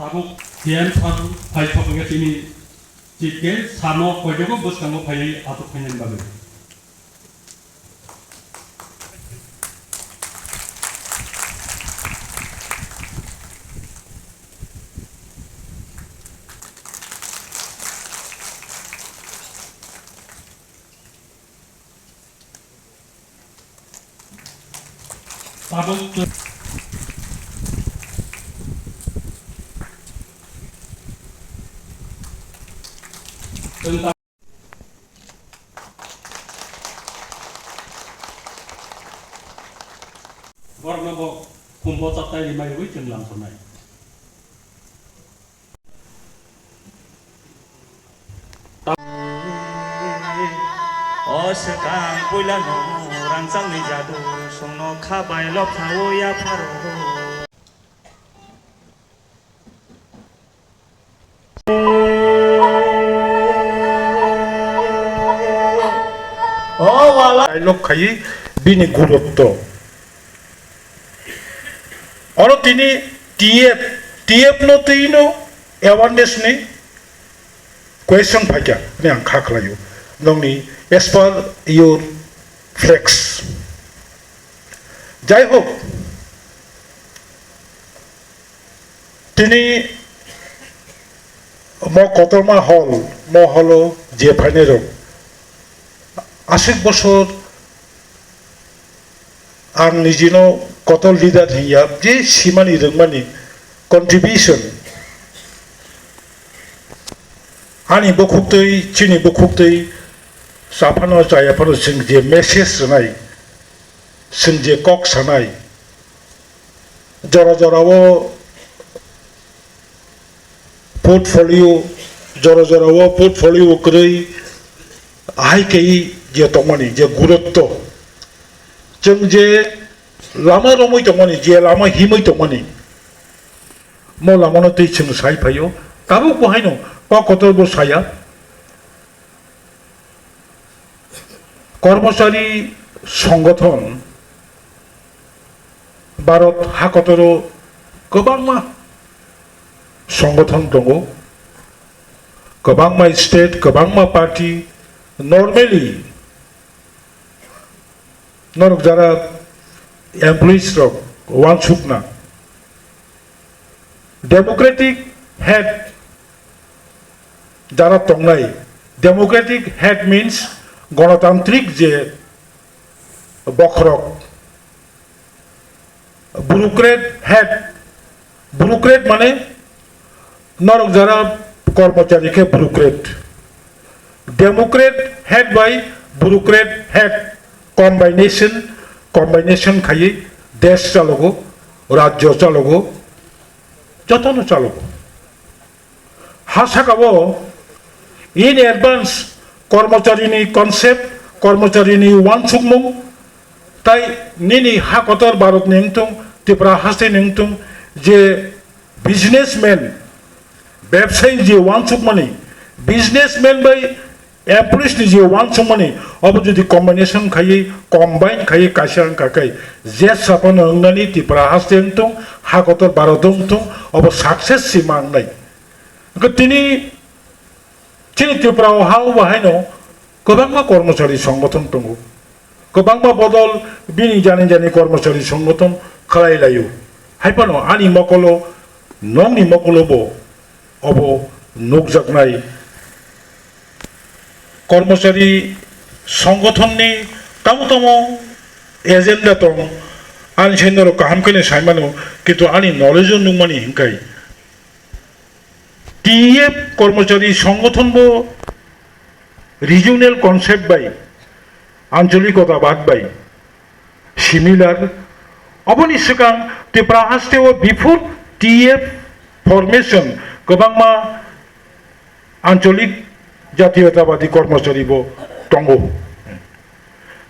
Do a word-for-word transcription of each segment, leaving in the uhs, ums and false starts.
Tabuk C M sir phai sokha khe chini chief guest, sir no koijago bwskango phaiwi achuk phainani bagwi. Tabuk borokno bo khumbo chaptai rimai rwui chwng lamsoknai. O swkang puilano rangchakni jadu, chwngno kha bai lophaui yapharo. O wala dialogue khai bini gurutto. Oro tini T F, T F no twi no awareness ni question phaikha, hwnwi ang kha khlaio, nokni as per your flex. Jai hok, tini mo kotorma hall, mo hall o je phainai rok, aswk bosor ang nijino kotor leader hinya, je simani rwngmani contribution, ani bukhuktwi, chini bukhuktwi, chaphano chayaphano chwng je message rwnai, chwng je kok sanai, jora jorao portfolio, jora jorao portfolio kwrwi, ahai khe je tongmani je gurutto, chwng je lama romwi tongmani, je lama himwi tongmani, mo lamano twi chwng sai phaio, tabuk bo haino kok kotor bo saya. Kormochari songothon Bharat hakotoro kwbangma songothon tongo, kwbangma state, kwbangma party. Normally norok jara employees rok uansukna democratic head jara tongnai, democratic head means gonotantrik je bokhorok, bureaucrat head, bureaucrat mane norok jara kormochari khe bureaucrat, democrat head bai bureaucrat head combination, combination khaiwi desh chalogo, rajyo chalogo, jotono chalogo. Ha saka o in advance kormocharini concept, kormocharini uansukmung, tai nini ha kotor Bharatni wngthung, Tripura hasteni wngthung, je businessman, bebsayi je uansukmani, businessman bai employees ni je uansukmani, obo jodi combination khaiwi, combine khaiwi kaisa wngkha khe, je saphano wngnani Tripura haste wngthung, ha kotor Bharat wngthung, obo success se ma wngnai. Hwnkhe tini chini Tripura o ha o bo haino kwbangma kormochari songothon tongo, kwbangma bodol bini jani jani kormochari songothon khlai laio. Hai phano ani mokolo, nokni mokolo bo obo nukjaknai. Kormochari songothonni tamo tamo agenda tong, ani sai norok kaham khe saimano, kintu ani knowledge o nukmani hinkai T F kormochari songothon bo regional concept bai, ancholikotawad bai similar. Oboni swkang Tripura haste o before T F formation kwbangma ancholik jatiyotawadi kormochari bo tongo.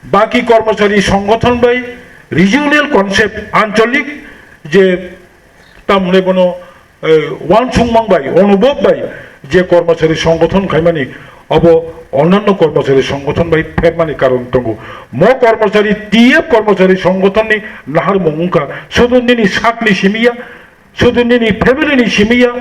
Baki kormochari songothon bai regional concept, ancholik je tamle bono, eh, uansukmang bai, onubhob bai je kormochari songothon khaimani, obo onnanno kormochari songothon bai phermani karon tongo. Mo kormochari, T F kormochari songothonni naharmung wngkha, sudu nini sakni simi ya, Sudu nini family ni simi ya,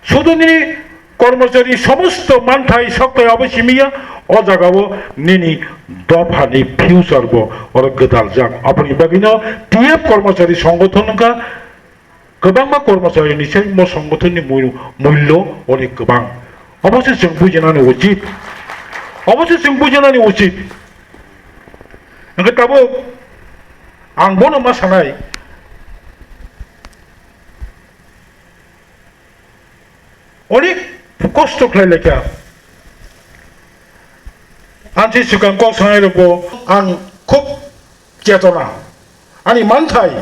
sudu nini kormochari somosto manthai sokthai abo simi ya, o jaga o nini dopha ni future bo oro gwdal jak. Aboni bagwi no T F kormochari songgothon wngkha, kwbangma kormochari ni sai mo songgothon ni mui-, mullo onek kwbang. Obo se chwng bujinani uchit, obo se chwng bujinani uchit. Hwnkhe tabuk ang bono ma sanai, onek kosto khlai laikha. Ang se swkang kok sanai rokbo ang khub chetona, ani manthai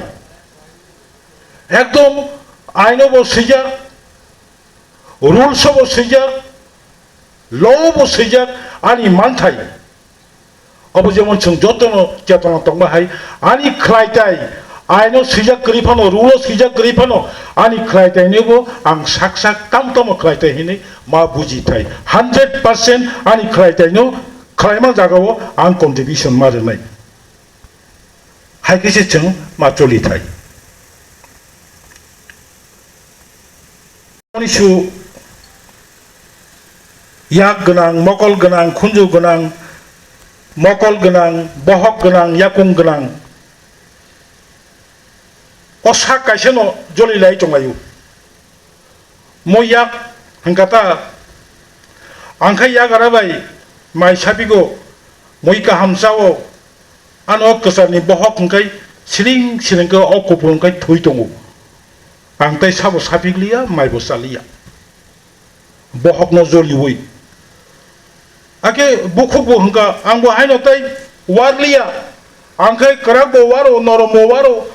ekdom aino bo swijak, rules o bo swijak, law o bo swijak, ani manthai. Obo jemon chwng jotono chetona tongma hai, ani khlaitai, aino swijak kwrwi phano, rule o swijak kwrwi phano, ani khlaitaino bo ang sak sak tamo tamo khlaitai hinwi ma buji thai. Hundred percent ani khlaitaino khlaima jagao ang contribution ma rwnai. Hai khe se chwng ma choli thai. Ani su yak gwnang, mokol gwnang, khunju gwnang, mokol gwnang, bohok gwnang, yakung gwnang. O sak kaisa no joli lai tong laio. Mo yak hwnkha ta, ang khe yak ara bai mai sapigo, mui kaham chao, ano kwcharni bohok hwnkhe siring siring khe o kupulung khe thwi tongo. Ang tei sabo sapik liya, mai bo cha liya. Bohokno joliui. Akhe bukhuk bo hwnkha, ang bo haino tei war liya. Ang khe kwrak bo waro, norom bo waro,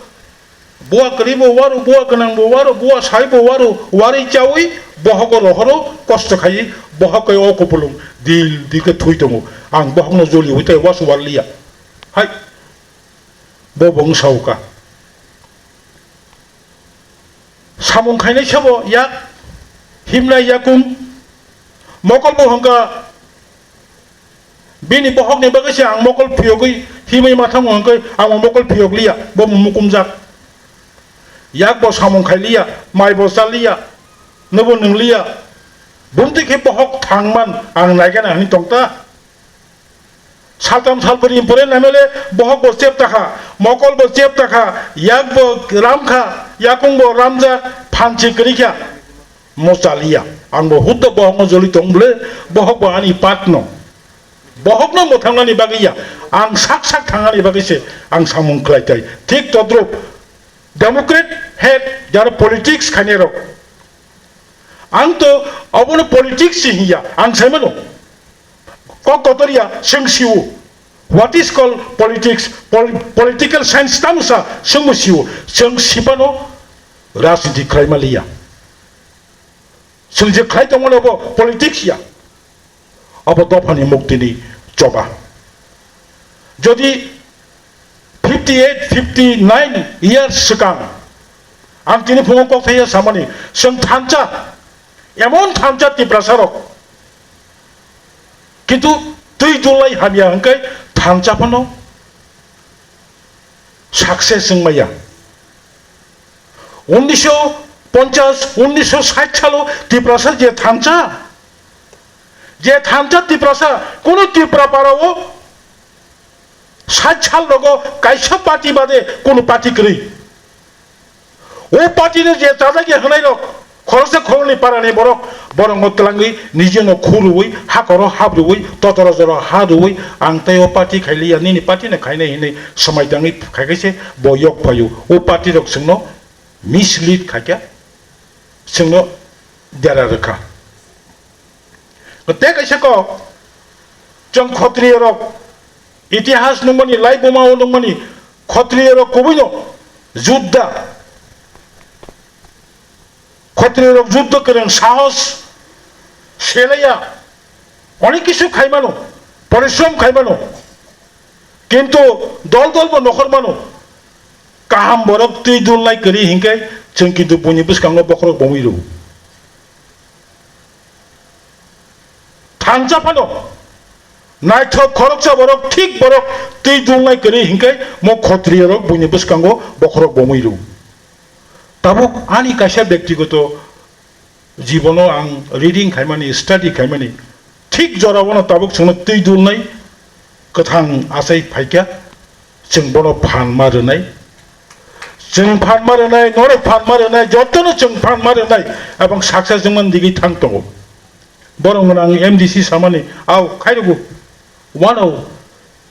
buwa kwrwi bo waro, buwa gwnang bo waro, buwa sai bo waro, warwi chaui bohogo rohoro kosto khaiwi bohok khe o kupulung dil dil khe thwi tongo. Ang bohokno joliui tei wasu war liya. Hai, bo bo wng sao kha. Samung khainai sabo yak himnai yakung mokol bo hwnkha bini bohokni bagwi se ang mokol phiyogwi himwi ma thango hwnkhe ang bo mokol phiyok liya, bo mukumjak. Yak bo samung khai liya, mai bo cha liya, nobo nung liya. Bumtwi khe bohok thangman ang naigana hwnwi tong ta. Saltham salbrwi pore naimale bohok bo chep takha, mokol bo chep takha, yak bo ram kha, yakung bo ramjak, phanchi kwrwi kha. Mo chaliya. Ang bo huddo bohokno joli tong bole, bohok bo ani part no. Bohokno mwthangnani bagwi ya, ang sak sak thangnani bagwi se ang samung khlai tai. Thik todrup, democrat head jara politics khainai rok. Ang to obono politics si hiya, ang sai mano. Kok kotor ya, chwng sio. What is called politics? Pol-, political science tamo sa, chwngbo sio. Chwng sipano rajniti khlai maliya. Chwng je khlai tongmano bo politics ya. Abo dophani muktini choba. Jodi fifty eight, fifty nine years swkang, ang tini phungo kok thaiya samani, chwng thansa, emon thansa Tiprasa rok, kintu twi dulai hamya hwnkhe thansa phano success wngmaya. Unnisho ponchas, unnisho sait salo Tiprasa je thansa, je thansa Tiprasa, kunu Tripura parao sait sal rogo kaisa party bade kunu party kwrwi. O party no je chajak ya hwnai rok, khoroksa khoroknwi para ni borok, borok no twlangwi niji no khu rwui, hakoro hap rwui, totoro joro ha rwui, ang tei o party khai liya, nini party no khainai hinwi swmai tangwi khai khe se bo yok phaio. O party rok chwngno mislead khaikha, chwngno dera rwkha. Tei kaisa kok, chwng khotriyo rok, itihas nungmani, laibuma o nungmani, khotriyo rok kubui no judda, khotriyo rok judda kwrwng, sahos, selaya, onek kisu khai mano, porishrom khai mano. Kintu dol dol bo nokhor mano, kaham borok twi dulnai kwrwi hinkhe chwng kintu buini bwskango bokhorok bomwi rw. Thansa phano naithok khoroksa borok, thik borok twi dulnai kwrwi hinkhe mo khotriyo rok buini bwskango bokhorok bomwi rw. Tabuk ani kaisa bektigoto jibono ang reading khaimani, study khaimani, thik jorao no tabuk chwngno twi dulnai kwthang achai phaikha, chwng bono phan ma rwnai. Chwng phan ma rwnai, norok phan ma rwnai, jotono chwng phan ma rwnai, abang success wngmani digwi thang tongo. Borok gwnang M D C samani, au, khairokgo, wano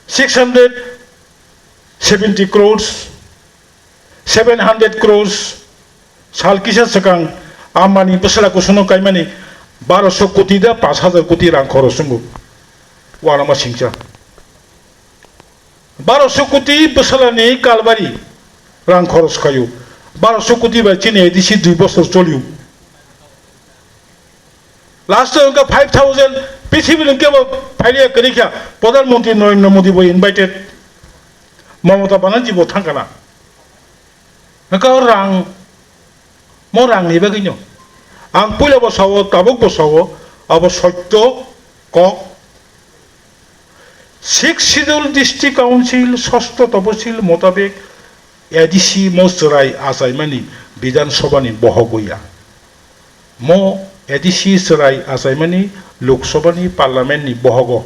six hundred seventy crores, seven hundred crores, sal kisa swkang Ambani bwsla kusuno kaimani baroso koti da pash hajar koti rang khoros wngo, uanama singcha. Baroso koti bwsalani kalbari rang khoros khaio. Baroso koti bai chini A D C dui bosor cholio. Last o wngkha five thousand, pithibini hwnkhe bo phailiya kwrwi kha, Pradhan Mantri Narendra Modi bo invited, Mamata Banerjee bo thangkana. Hwnkhe o rang, mo rangni bagwino ang puila bo sao, tabuk bo sao, abo sotto kok. Sixth Schedule District Council, sosto toposil motabek A D C mo chwrai achaimani Bidhan Sabha ni bohogo ya. Mo A D C chwrai achaimani Lok Sabha ni Parliament ni bohogo.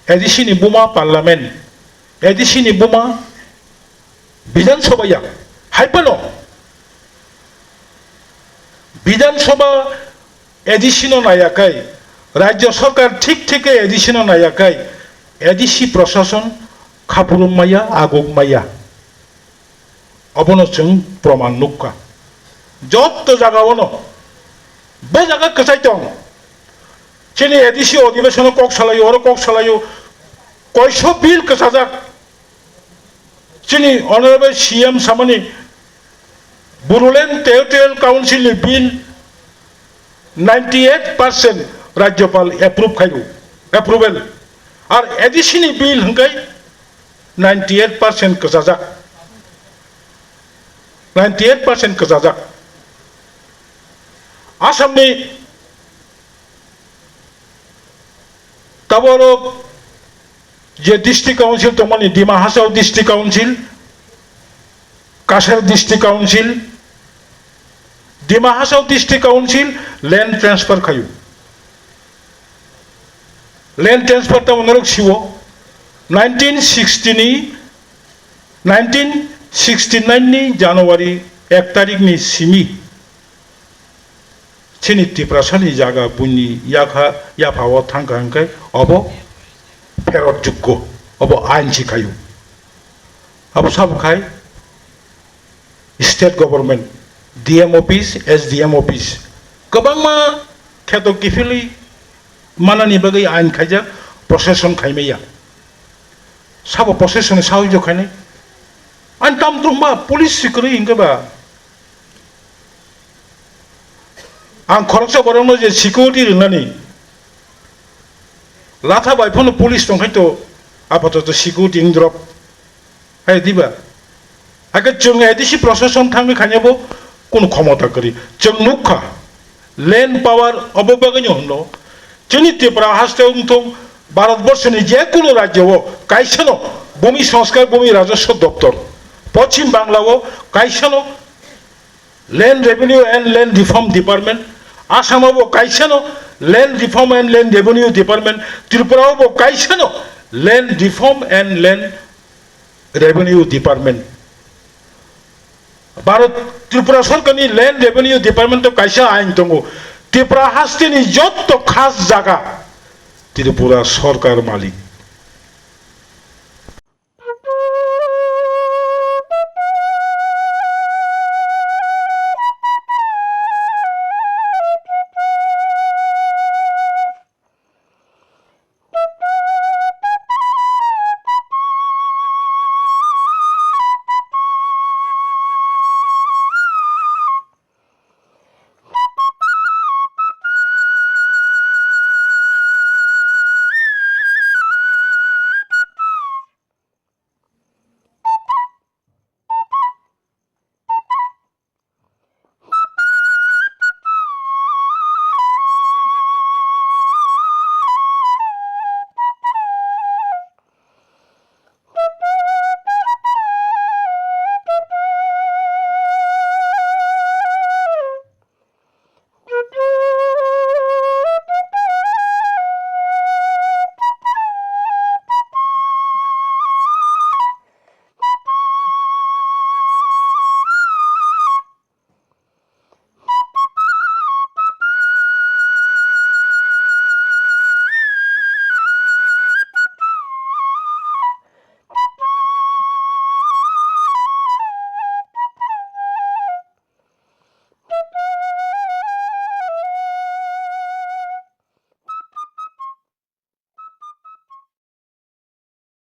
A D C ni buma Parliament, A D C ni buma Bidhan Sabha ya. Hai phano Bidhan Sabha A D C no naiyakhai, Rajya Sarkar thik thik khe A D C no naiyakhai, A D C prosason khapurung maya, aguk maya. Obono chwng proman nukha. Jotto jaga ono, bo jaga kwchai tong. Chini A D C odhibesono kok salaio, oro kok salaio, koiso bill kwchajak. Chini Honorable C M samani Bodoland Territorial Council ni bill ninety eight percent Rajyapal approve khairu, approval. Ar A D C ni bill hwnkhe ninety eight percent kwchajak. Ninety eight percent kwchajak. Assam ni taboro je District Council tongmani, Dima Hasao District Council, Cachar District Council, Dima Hasao District Council land transfer khaio. Land transfer tamo norok siwo, nineteen sixty ni, nineteen sixty nine ni January ek tarik ni simi. Chini Tiprasani jaga buini yakha, yaphao thangkha hwnkhe obo pherot jukgo, obo ain si khaio. Abo sabo khai state government, D M office, S D M office, kwbangma kheto kiphilwi manani bagwi ain khaijak, procession khaimaya. Sabo procession ni sawi jokhaini. Ain tam tongma police si kwrwi hwnkhe ba. Ang khoroksa borokno je security rwnani, latha bai phano police tongkhai to apatoto security wng drop. Hai diba? Hakhe chwng A D C procession thangwi khainabo kunu khomota kwrwi. Chwng nukha, land power obo bagwino hwno. Chini Tripura haste wngthung, Bharat borsoni je kunu rajyo o kaisano Bhumi Sanskar, Bhumi Rajaswa Doptor, Poschim Bangla o kaisano Land Revenue and Land Reform Department, Assam o bo kaisano Land Reform and Land Revenue Department, Tripura o bo kaisano Land Reform and Land Revenue Department. Bharat, Tripura Sorkarni Land Revenue Department o kaisa ain tongo. Tripura hasteni jotto khas jaga Tripura Sorkar malik.